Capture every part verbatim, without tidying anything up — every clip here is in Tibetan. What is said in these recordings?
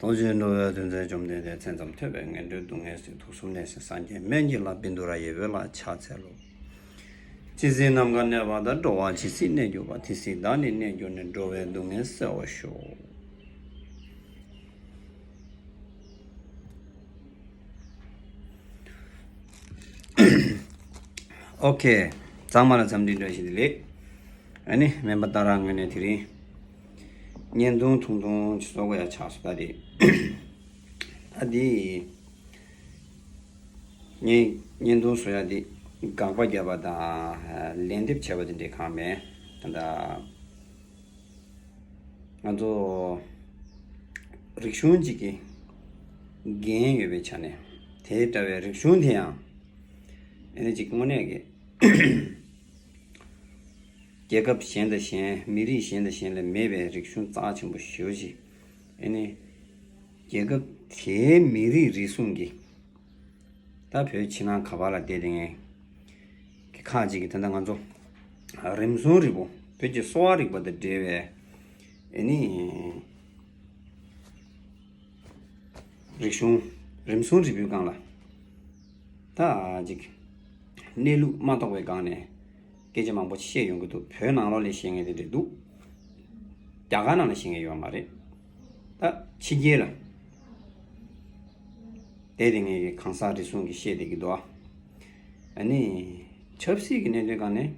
ལོ་རྒྱུས་འགྲོ་བའི་དོན་མཛད་བཅོམ་ལྡན་འདས། མཚན་ཙམ་ཐོས་པས་ངན་འགྲོའི་སྡུག་བསྔལ་སེལ། དུག་གསུམ་ནད་སེལ་སངས་རྒྱས་སྨན་གྱི་བླ། བཻ་ཌཱུརྱ་ཡི་འོད་ལ་ཕྱག་འཚལ་ལོ། ཇི་སྲིད་ནམ་མཁའ་གནས་པ་དང་། འགྲོ་བ་ཇི་སྲིད་གནས་གྱུར་པ། དེ་སྲིད་བདག་ནི་གནས་གྱུར་ནས། འགྲོ་བའི་སྡུག་བསྔལ་སེལ་བར་ཤོག། ཨོ་ཁེ། ཚང་མ་ལ་འཚམས་འདྲི་བཀྲ་ཤིས་བདེ་ལེགས། ཨ་ནི་སྨན་པ་ཏཱ་ར་ངོས་ནས་དེ་རིང་བརྙན་ཐུང་ཐུང་ཐུང་ཅིག་བཟོ་དགོས་ཡ་ཆགས་སོང་། ད་དེ། ད་དེ་བརྙན་བརྙན་ཐུང་བཟོ་ཡ་དེ་དགག་པ་བརྒྱབ་པ་དང་ལན་འདེབས་བྱས་པ་དེ་འདྲའི་གང་མེད། ད་ལྟ་ང་ཚོ་རིག་གཞུང་གཅིག་གི་འགན་ཡོད་པའི་ཆ་ནས། དེ་འདྲ་བའི་རིག་གཞུང་དེ་ཡང་ཨ་ནི་གཅིག་དངོས་གནས་ཀྱི་རྒྱལ་ཁབ་གཞན་དང་གཞན། མི་རིགས་གཞན་དང་གཞན་ལ་མེད་པའི་རིག་གཞུང་རྩ་ཆེན་པོ་ཞེ་པོ་ཅིག་ཨ་ནི་རྒྱལ་ཁབ་དེའི་མི་རིགས་རེ་ཟུང་གི། ད་བོད་ཕྱི་ནང་ག་བ་ལ་བསྡད་དེ་ངས་ཁག་ཅིག་གིས་ད་ལྟ་ང་ཚོ་རིམ་བྱུང་རིལ་བུ། བོད་ཀྱི་གསོ་བ་རིག་པ་དང་འབྲེལ་བའི་ཨ་ནི་རིག་གཞུང་། རིམ་བྱུང་རིལ་བུའི་སྒང་ལ་ད་ཅིག་གནས་ལུགས་མ་རྟོགས་པའི་སྒང་ནས་སྐད་ཆ་མང་པོ་བཤད་ཡོང་གི་འདུག། བོད་ནང་ལོགས་ལ་བཤད་མཁན་དེ་འདྲ་འདུག། རྒྱ་གར་ནང་ལ་བཤད་མཁན་ཡོད་མ་རེད། ད་ཕྱི་རྒྱལ་ལ་བསྡད་དེ་ངས་གང་ཟག་རེ་ཟུང་གིས་བཤད་བསྡད་ཀྱི་འདུག། ཨ་ནི་ཆབ་སྲིད་ཀྱི་གནད་དོན་སྒང་ནས་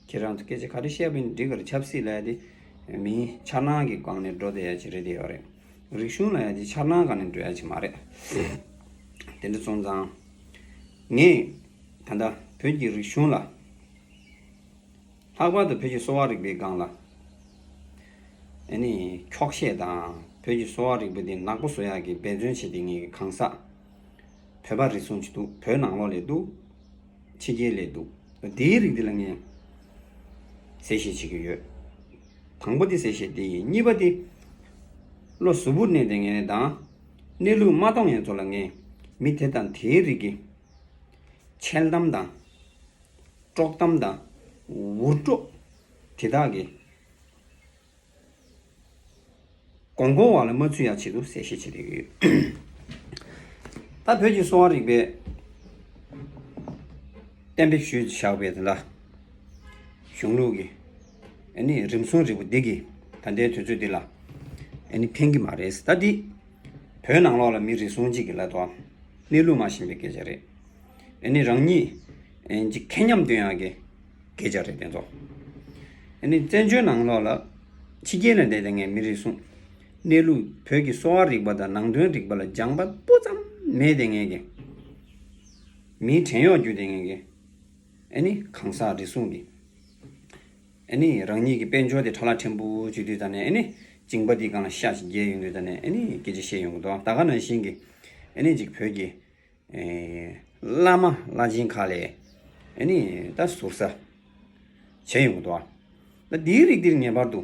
ཁྱེད་རང་ཚོ་སྐད་ཆ་ག་རེ་བཤད་པ་ཡིན་འགྲིག་གི་རེད། ཆབ་སྲིད་ལབ་ཡ་དེ་མིའི་འཆར་སྣང་གི་སྒང་ནས་འགྲོ་བསྡད་ཡ་ཅིག་རེད་བསྡད་ཡོད་རེད། རིག་གཞུང་ལབ་ཡ་དེ་འཆར་སྣང་སྒང་ནས་འགྲོ་ཡ་ཅིག་མ་རེད། དེ་འདྲ་སོང་ཙང་ངས་ད་ལྟ་བོད་ཀྱི་རིག་གཞུང་ལ། ལྷག་པར་དུ་བོད་ཀྱི་གསོ་བ་རིག་པའི་སྒང་ལ་ཨ་ནི་འཁྱོག་བཤད་དང་། བོད་ཀྱི་གསོ་བ་རིག་པ་འདི་ནག་པོ་བཟོ་ཡག་གི་འབད་བརྩོན་བྱེད་བསྡད་མཁན་གྱི་གང་ཟག་བོད་པ་རེ་ཟུང་ཅིག་འདུག། བོད་ནང་ལོགས་ལ་འདུག། ཕྱི་རྒྱལ་ལ་འདུག། འདིའི་རིགས་འདི་ལ་ངས་གསལ་བཤད་བྱེད་ཀྱི་ཡོད། དང་པོ་འདི་གསལ་བཤད་འདི་ཡིན། གཉིས་པ་འདི་བློ་གཟུ་བོར་གནས་བསྡད་མཁན་དང་གནས་ལུགས་མ་མཐོང་མཁན་ཚོ་ལ་ངས་མི་དེ་དང་དེའི་རིགས་ཀྱི་འཆལ་གཏམ་དང་། དཀྲོག་གཏམ་དང་འུར་སྒྲོག་དེ་དག་གི་མགོ་འཁོར་བ་ལ་མ་ཚུད་ཡག་ཆེད་དུ་གསལ་བཤད་བྱེད་བསྡད་ཀྱི་ཡོད། ད་བོད་ཀྱི་གསོ་བ་རིག་པའི་གཏན་འབེབས་ཞུས་བཞག་པའི་དེ་འདྲ་གཞུང་ལུགས་ཀྱི་ཨ་ནི་རིམ་བྱུང་རིལ་བུ་འདི་གིས་ད་ལྟའི་དུས་ཚོད་འདི་ལ་ཨ་ནི་ཕན་གྱི་མ་རེད། ད་འདི་བོད་ནང་ལོགས་ལ་མི་རེ་ཟུང་གཅིག་གིས་ལབ་དོ། གནས་ལུགས་མ་ཤེས་པའི་སྐད་ཆ་རེད། ཨ་ནི་རང་ཉིད་ཨ་ནི་ཅིག་ཁེ་ཉམས་སྟོན་ཡག་གི་སྐད་ཆ་རེད་དེ་ཚོ། ཨ་ནི་བཙན་བྱོལ་ནང་ལོགས་ལ་ཕྱི་རྒྱལ་ལ་བསྡད་བསྡད་མཁན་མི་རེ་ཟུང་གནས་ལུགས། བོད་ཀྱི་གསོ་བ་རིག་པ་དང་ནང་དོན་རིག་པ་ལ་སྦྱངས་པ་སྤུ་ཙམ་མེད་བསྡད་མཁན་གྱི། མིའི་བྲན་གཡོག་བརྒྱུད་བསྡད་མཁན་གྱི་ཨ་ནི་གང་ཟག་རེ་ཟུང་གིས་ཨ་ནི་རང་ཉིད་ཀྱི་དཔལ་འབྱོར་དེ་ཁྲ་ལག་ཕྲན་བུ་བྱེད་དུས་ཙ་ནས། ཨ་ནི་མཇིང་པ་དེའི་སྒང་ལ་ཤ་ཞིག་བརྒྱབ་ཡོང་དུས་ཙ་ནས་ཨ་ནི་སྐད་ཆ་བཤད་ཡོང་གི་འདུག། ད་ག་ནང་བཞིན་གྱི་ཨ་ནི་ཅིག་བོད་ཀྱི་ཨེ། བླ་མ་བླ་ཆེན་ཁག་ལ་ཨ་ནི་ད་ཟུར་ཟ་བྱས་ཡོང་གི་འདུག། ད་འདིའི་རིགས་འདིར་ངེས་པར་དུ་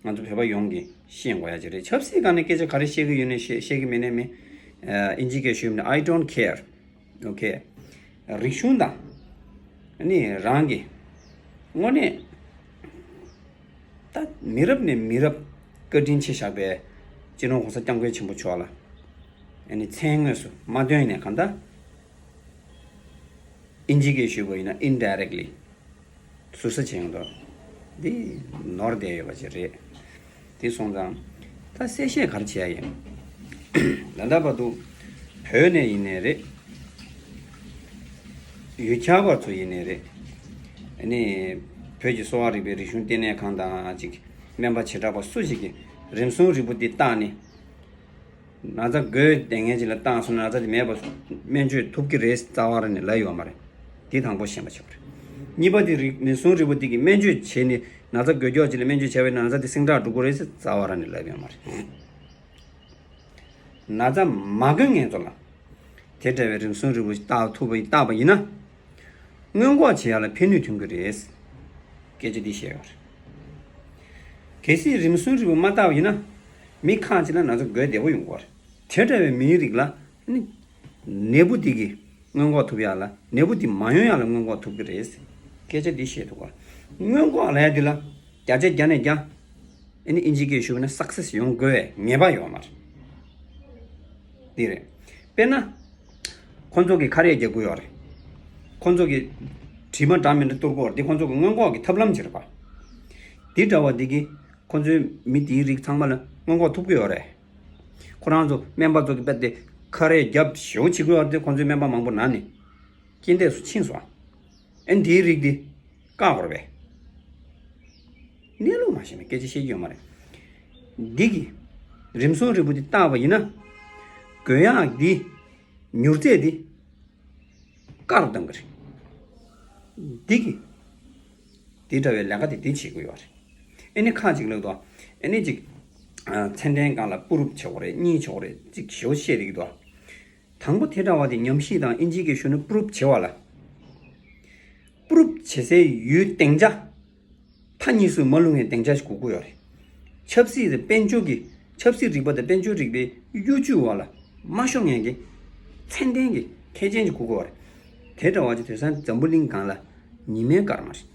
ང་ཚོ་བོད་པ་ཡོངས་ཀྱིས་ཤེས་དགོས་ཡ་ཅིག་རེད། ཆབ་སྲིད་སྒང་ནས་སྐད་ཆ་ག་རེ་བཤད་ཀྱི་ཡོད་ནས་བཤད་བཤད་ཀྱི་མེད་ནས་མེད། ཨ། ཨིན་ཇི་སྐད་ཞུས་ན། I don't care. Okay. རིག་གཞུང་དང་ཨ་ནི་རང་གི་དངོས་གནས་ད་མི་རབས་ནས་མི་རབས་བཀའ་དྲིན་ཆེ་བཞག་པའི་སྤྱི་ནོར་༸གོང་ས་༸སྐྱབས་མགོན་ཆེན་པོ་མཆོག་ལ་ཨ་ནི་མཚན་དངོས་སུ་མ་བཏོན་ནས། གང་ལྟར་ཨིན་ཇི་སྐད་ཞུས་པ་ཡིན་ན་indirectly ཟུར་ཟ་བྱས་ཡོང་དོ། འདི་ནོར་བསྡད་ཡོད་པ་ཅིག་རེད། དེ་སོང་ཙང་ད་གསལ་བཤད་ག་རེ་བྱེད་ཡ་ཡིན། ད་ལྟ་བར་དུ་བོད་ནས་ཡིན་ནའི་རེད། ཡུལ་གྱར་བ་ཚོ་ཡིན་ནའི་རེད། ཨ་ནི་བོད་ཀྱི་གསོ་བ་རིག་པའི་རིག་གཞུང་ལྟེ་གནས་ཁང་དང་ཅིག་སྨན་པ་བྱེ་བྲག་པ་སུ་ཞིག་གིས་རིམ་བྱུང་རིལ་བུ་འདི་བཏགས་ནས། ན་ཚ་འགོས་བསྡད་མཁན་ཅིག་ལ་བཏགས་སོང་ན་ན་ཚ་དེ་མེད་པ་སྨན་བཅོས་ཐུབ་ཀྱི་རེད་རྩ་བ་རང་ནས་ལབ་ཡོད་མ་རེད། དེ་དང་པོ་ཤེས་པ་བྱེད་པ་རེད། གཉིས་པ་དེ་རིག་རིམ་བྱུང་རིལ་བུ་དེ་གིས་སྨན་བཅོས་བྱས་ནས་ན་ཚ་འགོས་མཁན་ཅིག་ལ་སྨན་བཅོས་བྱས་པས་ན་ན་ཚ་དེ་ཟིང་དྲག་འགྲོ་གི་རེད་ཟེར་རྩ་བ་རང་ནས་ལབ་ཡོད་མ་རེད། ན་ཚ་མ་འགོས་མཁན་ཚོ་ལ་དེ་འདྲ་བའི་རིམ་བྱུང་རིལ་བུ་ཞིག་བཏགས་ཐུབ་པ་ཡིན། བཏགས་པ་ཡིན་ན་སྔོན་འགོག་བྱེད་ཡ་ལ་ཕན་ནུས་ཐོན་གྱི་རེད། སྐད་ཆ་འདི་བཤད་ཡོད་རེད། གལ་སྲིད་རིམ་བྱུང་རིལ་བུ་མ་བཏགས་པ་ཡིན་ན་མི་ཁག་ཅིག་ལ་ན་ཚ་འགོས་བདེ་པོ་ཡོང་གི་རེད། དེ་འདྲ་བའི་མིའི་རིགས་ལ་ནི་ནད་འབུ་འདི་གིས་སྔོན་འགོག་ཐུབ་ཡ་ལ། ནད་འབུ་འདི་མ་ཡོང་ཡ་ལ་སྔོན་འགོག་ཐུབ་ཀྱི་རེད། སྐད་ཆ་འདི་བཤད་ཐུབ་པ། སྔོན་འགོག་ལབ་ཡ་འདི་ལ་བརྒྱ་ཆ་བརྒྱ་ནས་བརྒྱ། ཨ་ནི་ཨིན་ཇི་སྐད་ཞུ་བ་ན་སག་སེ་སི་ཡོང་དགོས་པའི་ངེས་པ་ཡོད་མ་རེད། འདི་རེད། དཔེར་ན། ཁོ་ཚོ་གིས་ཁ་རས་རྒྱག་གི་ཡོད་རེད། ཁོ་ཚོ་གིས་དྲི་མ་འདྲ་མི་འདྲ་གཏོར་གི་ཡོད་རེད། འདི་ཁོ་ཚོ་གི་སྔོན་འགོག་གི་ཐབས་ལམ་ཅིག་རེད་པ། འདི་འདྲ་བ་འདི་གིས་ཁོ་ཚོའི་མི་དེའི་རིགས་ཚང་མ་ལ་སྔོན་འགོག་ཐུབ་ཀྱི་ཡོད་རེད། ཁོ་རང་ཚོ་སྨན་པ་ཚོ་གིས་རྦད་དེ་ཁ་རས་རྒྱབ་ཞེ་པོ་བྱེད་ཀྱི་ཡོད་རེད་དེ། ཁོ་ཚོའི་སྨན་པ་མང་པོ་ན་ནས་རྐྱེན་འདས་སུ་ཕྱིན་སོང་། ཨ་ནི་དེའི་རིགས་འདི་བཀག་དགོས་རེད་པས། གནས་ལུགས་མ་ཤེས་ན་སྐད་ཆ་བཤད་ཀྱི་ཡོད་མ་རེད། འདི་གི་རིམས་སྲུང་རིལ་བུ་འདི་བཏགས་པ་ཡིན་ན། དགོས་ཡག་འདི་མྱུར་ཚད་འདི་བཀག་རུ་གཏང་གི་རེད། འདི་གི་འདི་འདྲ་བའི་ལས་ཀ་དེ་འདི་བྱེད་དགོས་ཡོད་རེད། ཨེ་ནི་ཁ་ཅིག་ལབ་དོ། ཨེ་ནི་ཅིག་ཨ། ཚད་ལྡན་སྒང་ལ་པུ་རུབ་བྱེད་དགོས་རེད། གཉིས་བྱེད་དགོས་རེད། ཅིག་ཞེ་པོ་བཤད་བསྡད་ཀྱི་འདུག། དང་པོ་དེ་འདྲ་བ་དེ་ཉམས་ཞིབ་དང་ཨིན་ཇི་སྐད་ཞུ་ན་པུ་རུབ་བྱེད་པ་ལ། པུ་རུབ་བྱེད་སའི་ཡུལ་སྡིངས་ཆ། མཐའ་གཉིས་སུ་མ་ལྷུང་བའི་སྡིངས་ཆ་ཞིག་དགོས་ཀྱི་ཡོད་རེད། ཆབ་སྲིད་དང་དཔལ་འབྱོར་གྱི། ཆབ་སྲིད་རིག་པ་དང་དཔལ་འབྱོར་རིག་པའི་གཡོ་ཇུས་འོག་ལ་མ་ཤོར་མཁན་གྱི་ཚད་ལྡན་གྱི་མཁས་ཅན་ཞིག་དགོས་ཀྱི་ཡོད་རེད། དེ་འདྲ་བ་ཅིག་དེང་སང་འཛམ་བུ་གླིང་སྒང་ལ་ཉི་མའི་སྐར་མ་རེད།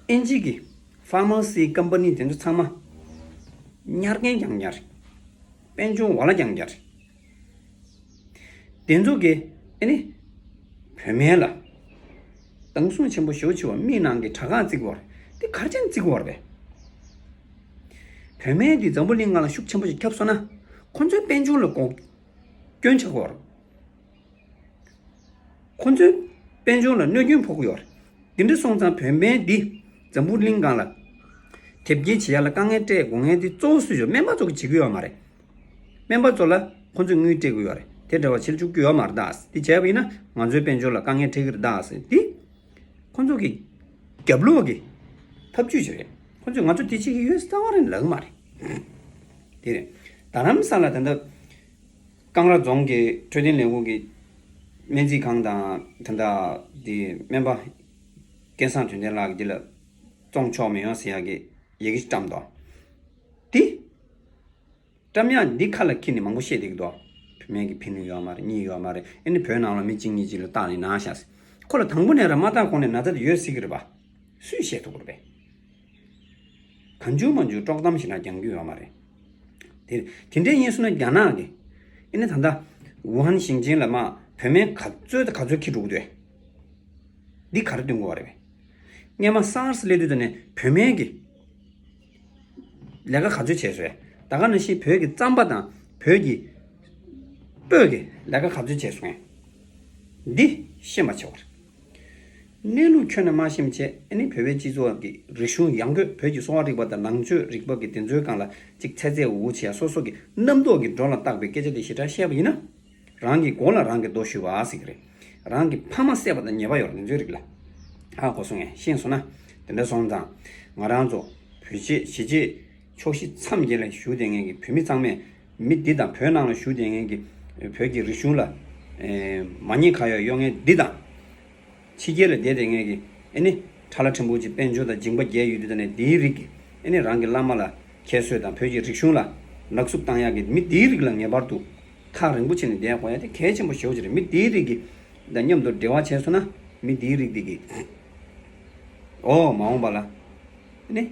ཨིན་ཇི་གི་ཕར་མ་སི་ཀམ་པ་ནི་དེ་ཚོ་ཚང་མ་ཉར་མཁན་རྐྱང་ཉར། དཔལ་འབྱོར་འོག་ལ་རྐྱང་ཉར། དེ་ཚོ་གིས་ཨེ་ནི། བོད་སྨན་ལ་དྭངས་སུང་ཆེན་པོ་ཞེ་པོ་བྱེད་པ། མིག་ནང་གི་དྲ་ཁག་བརྩིགས་པ་རེད། དེ་ག་རེ་བྱས་ནས་བརྩིགས་པ་རེད་པས། བོད་སྨན་འདི་འཛམ་བུ་གླིང་སྒང་ལ་ཤུགས་ཆེན་པོ་ཞིག་ཁྱབ་སོང་ན། ཁོ་ཚོའི་དཔལ་འབྱོར་ལ་གོ་སྐྱོན་ཆགས་ཀྱི་ཡོད་རེད། ཁོ་ཚོའི་དཔལ་འབྱོར་ལ་གནོད་སྐྱོན་ཕོག་གི་ཡོད་རེད། དེ་འདྲ་སོང་ཙང་བོད་སྨན་འདི་འཛམ་བུ་གླིང་སྒང་ལ་དེབ་སྐྱེལ་བྱེད་ཡ་ལ་དཀའ་ངལ་སྤྲད་དགོས་མཁན་འདི་གཙོ་བོ་སུས་ཡོད། སྨན་པ་ཚོ་གིས་བྱེད་ཀྱི་ཡོད་མ་རེད། སྨན་པ་ཚོ་ལ་ཁོ་ཚོས་དངུལ་སྤྲད་དགོས་ཡོད་རེད། དེ་འདྲ་བ་བྱེད་བཅུག་རྒྱུ་ཡོད་མ་རེད་ད། འདི་བྱས་པ་ཡིན་ན་ང་ཚོའི་དཔལ་འབྱོར་ལ་དཀའ་ངལ་འཕྲད་ཀྱི་རེད་ད་ཟེར། འདི་ཁོ་ཚོ་གི་རྒྱབ་ལོགས་ཀྱི་ཐབས་ཇུས་ཅིག་རེད། ཁོ་ཚོས་ང་ཚོ་འདི་བྱེད་ཀྱི་ཡོད་རྩ་བ་རང་ལབ་ཀྱི་མ་རེད། དེ་རེད། རྡ་རམ་ས་ལ་ད་ལྟ་ཀང་ར་རྫོང་གི་འཕྲོད་བསྟེན་ལས་ཁུངས་ཀྱི་སྨན་རྩིས་ཁང་དང་། ད་ལྟ་དེ་སྨན་པ་སྐལ་བཟང་དོན་ལྡན་ལགས་ཀྱིས་འདི་ལ་བཙོང་ཆོག་མི་ཡོང་ཟེར་ཡག་གི་ཡི་གེ་ཞིག་བཀྲམ་འདུག། དེ་བཀྲམ་ཡག་འདི་ཁ་ལ་འཁྱེར་ནས་མང་པོ་བཤད་བསྡད་ཀྱི་འདུག། བོད་སྨན་གྱི་ཕན་ནུས་ཡོད་མ་རེད། གཉིས་ཡོད་མ་རེད། ཨེ་ནི་བོད་ནང་ལ་མི་གཅིག་གཉིས་གཅིག་ལ་བཏགས་ནས་ན་ཤག་ཟེར། ཁོ་ལ་དང་པོ་ནས་ར་མ་བཏགས་གོང་ནས་ན་ཚ་དེ་ཡོད་སྲིད་ཀྱི་རེད་པ། སུས་བཤད་ཐུབ་ཀྱི་རེད་པས། གང་བྱུང་མང་བྱུང་དཀྲོག་གཏམ་ཞིག་རང་རྒྱག་རྒྱུ་ཡོད་མ་རེད། དེ། དེ་འདྲ་ཡིན་སོང་ན་རྒྱ་ནག་གིས་ཨེ་ནི་ད་ལྟ་ཝུ་ཧན་ཞིང་ཆེན་ལ་མར་བོད་སྨན་ག་ཚོད་དང་ག་ཚོད་འཁྱེར་འགྲོ་གི་འདུག། འདི་ག་རེ་སྟོན་གྱི་ཡོད་རེད་པས། སྔོན་མ་སཱར་སི་སླེབས་དུས་ད་ནས་བོད་སྨན་གྱི་ལས་ཀ་ག་ཚོད་བྱས་སོང་། ད་ག་ནང་བཞིན་བོད་ཀྱི་རྩམ་པ་དང་བོད་ཀྱི་སྤོས་ཀྱི་ལས་ཀ་ག་ཚོད་བྱས་སོང་། འདི་ཤེས་མ་བྱས་པར། གནས་ལུགས་ཁྱོན་ནས་མ་ཤེས་པ་བྱས། ཨ་ནི་བོད་པའི་སྤྱི་ཚོགས་ཀྱི་རིག་གཞུང་ཡང་སྒོས། བོད་ཀྱི་གསོ་བ་རིག་པ་དང་ནང་ཆོས་རིག་པ་གི་དེ་ཚོའི་སྒང་ལ་ཅིག་ཚད་ཚད་འུར་འུར་བྱེད་ཡ། སོ་སོ་གི་རྣམ་རྟོག་གི་སྒྲོ་ལ་བཏགས་པའི་སྐད་ཆ་དེ་ཞེ་དྲག་བཤད་པ་ཡིན་ན། རང་གི་མགོ་ལ་རང་གིས་རྡོ་གཞུས་པ་ཟེར་གྱི་རེད། རང་གི་ཕ་མ་བསད་པ་དང་ཉེས་པ་ཡོད་རེད། དེ་ཚོའི་རིགས་ལ། ཧ་གོ་སོང་ངས། ཤེས་སོང་ན། དེ་འདྲ་སོང་ཙང་ང་རང་ཚོ་བོད་གཞིས་གཞིས་བྱེས་ཕྱོགས་བཞི་མཚམས་བརྒྱད་ལ་བཞུགས་བསྡད་མཁན་གྱི་བོད་མི་ཚང་མས། མི་འདི་དང་བོད་ནང་ལ་བཞུགས་བསྡད་མཁན་གྱི་བོད་ཀྱི་རིག་གཞུང་ལ་ཨེ་མ་ཉེས་ཁ་གཡོགས་གཡོག་མཁན་འདི་དང་། ཕྱི་རྒྱལ་ལ་བསྡད་བསྡད་མཁན་གྱི་ཨེ་ནི་ཁྲ་ལ་ཕྲན་བུ་ཅིག་དཔལ་འབྱོར་དང་སྦྱིན་པ་རྒྱས་ཡོད་དུས། ད་ནས་འདིའི་རིགས་ཀྱི་ཨེ་ནི་རང་གི་བླ་མ་ལ་ཁྱད་གསོད་དང་། བོད་ཀྱི་རིག་གཞུང་ལ་ནག་བསུབ་བཏང་ཡག་གི་མི་འདིའི་རིགས་ལ་ངེས་པར་དུ་ཐག་རིང་པོ་བྱས་ནས་བསྡད་དགོས་ཡ་དེ་གལ་ཆེན་པོ་ཞེ་པོ་ཅིག་རེད། མི་འདིའི་རིགས་ཀྱི་དང་མཉམ་དུ་འབྲེལ་བ་བྱས་སོང་ན། མི་འདིའི་རིགས་འདི་གི་ཨོ་མ་འོངས་པ་ལ་ཨེ་ནི་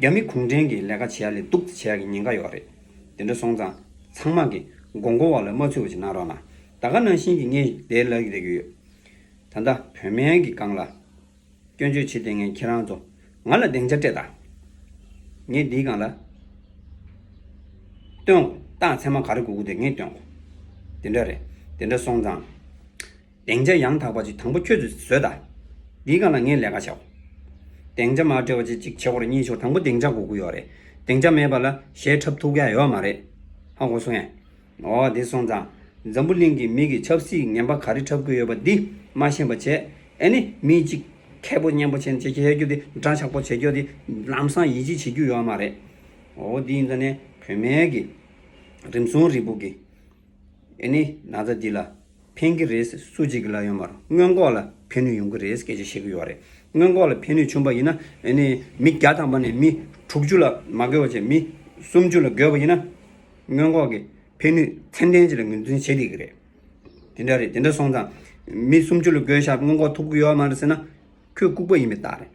རྒྱ་མི་གུང་ཁྲན་གྱི་ལས་ཀ་བྱེད་ཡ་ལས་སྡུག་ཙམ་བྱེད་ཡ་གི་ཉེན་ཁ་ཡོད་རེད། དེ་འདྲ་སོང་ཙང་ཚང་མ་གི་མགོ་མགོ་བ་ལ་མ་ཚུད་པ་ཅིག་གནང་རོགས་གནང་། ད་ག་ནང་བཞིན་གྱི་ངས་དེ་ལབ་ཀྱི་བསྡད་ཀྱི་ཡོད། ད་ལྟ་བོད་སྨན་གྱི་སྒང་ལ་སྐྱོན་བརྗོད་བྱེད་བསྡད་མཁན་ཁྱེད་རང་ཚོ་ང་ལ་སྡིངས་ཆ་སྤྲད་དང་། ངས་འདིའི་སྒང་ལ་སྟོན་དགོས། རྟགས་མཚན་མ་ག་རེ་དགོས་ཀྱི་འདུག་ངས་སྟོན་དགོས། དེ་འདྲ་རེད། དེ་འདྲ་སོང་ཙང་སྡིངས་ཆ་ཡང་དག་པ་ཅིག་དང་པོ་ཁྱོད་ཚོས་བཟོས་དང་། འདིའི་སྒང་ལ་ངས་ལས་ཀ་བྱའོ། སྡིངས་ཆ་མ་སྤྲད་པ་ཅིག་ཅིག་བྱེད་དགོས་རེད། གཉིས་བྱེད་དགོས། དང་པོ་སྡིངས་ཆ་དགོས་ཀྱི་ཡོད་རེད། སྡིངས་ཆ་མེད་པ་ལ་གཞས་འཁྲབ་ཐུབ་ཀྱི་ཡོད་མ་རེད། ཧ་གོ་སོང་ངས། འོ་དེ་སོང་ཙང་འཛམ་བུ་གླིང་གི་མི་གིས་ཆབ་སྲིད་ངན་པ་ག་རེ་འཁྲབ་ཀྱི་ཡོད་པ་འདི་མ་ཤེས་པ་བྱས། ཨེ་ནི་མི་གཅིག་མཁས་པོ་སྙན་པོ་བྱས་ནས་བྱེད་ཀྱི་ཡོད་རྒྱུ་དེ། འདྲ་ཆགས་པོ་བྱེད་རྒྱུ་དེ་ལམ་སང་ཡིད་ཆེས་བྱེད་རྒྱུ་ཡོད་མ་རེད། འོ་དེ་ཡིན་ཙང་ནས་བོད་སྨན་གྱི་རིམས་སྲུང་རིལ་བུ་གི་ཨེ་ནི་ན་ཚ་འདི་ལ་ཕན་གྱི་རེད་ཟེར་སུ་གཅིག་གིས་ལབ་ཡོད་མ་རེད། སྔོན་འགོག་ལ་ཕན་ནུས་ཡོང་གི་རེད་ཟེར་སྐད་ཆ་བཤད་ཀྱི་ཡོད་རེད། སྔོན་འགོག་ལ་ཕན་ནུས་བྱུང་པ་ཡིན་ན། ཨེ་ནི་མི་བརྒྱ་ཐམ་པ་ནས་མི་དྲུག་ཅུ་ལ་མ་འགོས་པ་བྱས། མི་སུམ་ཅུ་ལ་འགོས་པ་ཡིན་ན། སྔོན་འགོག་གི་ཕན་ནུས་ཚད་ལྡན་ཅིག་ལ་ངོས་འཛིན་བྱེད་བསྡད་ཀྱི་རེད། དེ་འདྲ་རེད། དེ་འདྲ་སོང་ཙང་མི་སུམ་ཅུ་ལ་འགོས་ཤག་སྔོན་འགོག་ཐུབ་ཀྱི་ཡོད་མ་རེད་ཟེར་ན། ཁོས་ལྐུགས་པ་ཡིན་པའི་རྟགས་རེད།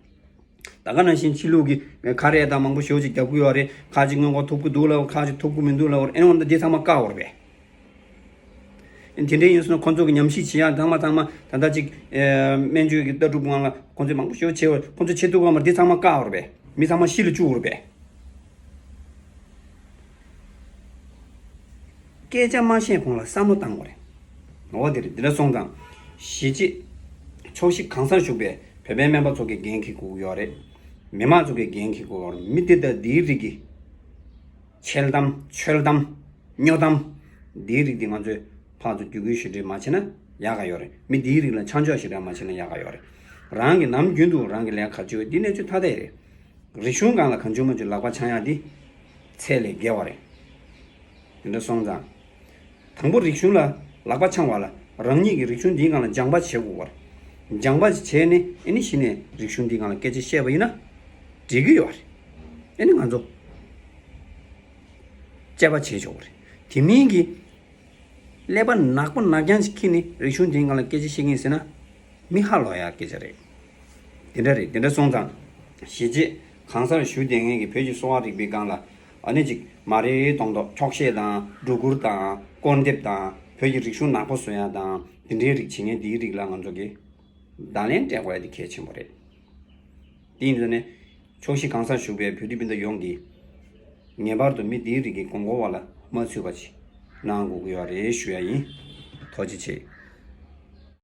ད་ག་ནང་བཞིན་ཕྱི་ལུགས་ཀྱི་ཁ་རས་དང་མང་པོ་ཞེ་པོ་ཅིག་རྒྱག་གི་ཡོད་རེད། ཁ་ཅིག་སྔོན་འགོག་ཐོབ་ཀྱི་འདུག་ལབ། ཁ་ཅིག་ཐོབ་ཀྱི་མི་འདུག་ལབ། ཨེ་འོ་ན་འདི་ཚང་མ་བཀག་འོར་བས། དེ་འདྲ་ཡིན་སོང་ན་ཁོ་ཚོ་གི་ཉམས་ཞིབ་བྱེད་ཡག་ཚང་མ་ཚང་མ་ད་ལྟ་ཅིག་སྨན་བཅོས་ཀྱི་ལྟ་གྲུབ་ངང་ལ་ཁོ་ཚོས་མང་པོ་ཞེ་པོ་བྱེད་འོར། ཁོ་ཚོས་བྱེད་ཐུབ་ཀྱི་མ་རེད། འདི་ཚང་མ་བཀག་འོར་བས། མི་ཚང་མ་ཤི་ལ་བཅུག་འོར་བས། སྐད་ཆ་མ་བཤད་གོང་ལ་བསམ་བློ་བཏང་དགོས་རེད། འོ་དེ་རེད། འདི་འདྲ་སོང་ཙང་གཞིས་བྱེས་ཕྱོགས་བཞི་གང་སར་བཞུགས་པའི་བོད་པའི་སྨན་པ་ཚོ་གི་འགན་འཁྱེར་དགོས་ཀྱི་ཡོད་རེད། མི་མང་ཚོ་གི་འགན་འཁྱེར་དགོས་ཡོད་རེད། མི་འདི་དང་འདིའི་རིགས་ཀྱི་འཆལ་གཏམ་འཆོལ་གཏམ་སྨྱོ་གཏམ་འདིའི་རིགས་འདི་ང་ཚོས་ཕར་ཚུར་བརྒྱུད་སྐུལ་ཞུ་སྒྲིག་མ་བྱས་ན་ཡག་ག་ཡོད་རེད། མི་འདིའི་རིགས་ལ་ཆ་འཇོག་ཞིག་རག་མ་བྱས་ན་ཡག་ག་ཡོད་རེད། རང་གི་ནམ་རྒྱུན་དུ་རང་གི་ལས་ཀ་ག་བྱེད་འོས་འདི་གནས་ཚུལ་ཐ་དད་རེད། རིག་གཞུང་སྒང་ལ་གང་བྱུང་མང་བྱུང་ལག་པ་འཆང་ཡག་འདི་ཚད་ལས་བརྒལ་བ་རེད། དེ་འདྲ་སོང་ཙང་། དང་པོ་རིག་གཞུང་ལ་ལག་པ་འཆང་བ་ལ་རང་ཉིད་ཀྱི་རིག་གཞུང་འདིའི་སྒང་ལ་སྦྱང་པ་བྱེད་དགོས་པ་རེད། སྦྱང་པ་བྱས་ནས་ཨེ་ནི་གཞི་ནས་རིག་གཞུང་འདིའི་སྒང་ལ་སྐད་ཆ་བཤད་པ་ཡིན་ན་འགྲིག་གི་ཡོད་རེད། ཨེ་ནི་ང་ཚོ་དཔྱད་པ་བྱེད་ཆོག་པ་རེད། དེ་མིན་གྱི་ཀླད་པ་ནག་པོ་ནག་རྐྱང་ཞིག་འཁྱེར་ནས་རིག་གཞུང་འདིའི་སྒང་ལ་སྐད་ཆ་བཤད་མཁན་ཟེར་ན་མི་ཧ་ལོག་ཡག་སྐད་ཆ་རེད། དེ་འདྲ་རེད། དེ་འདྲ་སོང་ཙང་གཞིས་བྱེས་གང་སར་བཞུགས་བསྡད་མཁན་གྱི་བོད་ཀྱི་གསོ་བ་རིག་པའི་སྒང་ལ་ཨ་ནི་ཅིག་མ་རེད་མདོག་མདོག་འཁྱོག་བཤད་དང་སྒྲོ་སྐུར་དང་སྐོར་འདེབས་དང་བོད་ཀྱི་རིག་གཞུང་ནག་པོ་བཟོ་ཡག་དང་དེ་འདྲའི་རིགས་བྱེད་མཁན་དེའི་རིགས་ལ་ང་ཚོ་གིས་བརྡ་ལན་སྤྲད་དགོས་ཡག་དེ་གལ་ཆེན་པོ་རེད། དེ་ཡིན་ཙང་ནས་ཕྱོགས་བཞི་གང་སར་བཞུགས་པའི་བོད་རིགས་སྤུན་ཟླ་ཡོངས་ཀྱིས་ངེས་པར་དུ་མི་དེའི་རིགས་ཀྱི་མགོ་སྐོར་བ་ལ་མ་ཚུད་པ་ཅིག་གནང་དགོས་ཀྱི་ཡོད་རེད་ཞུ་ཡག་ཡིན། ཐུགས་རྗེ་ཆེ།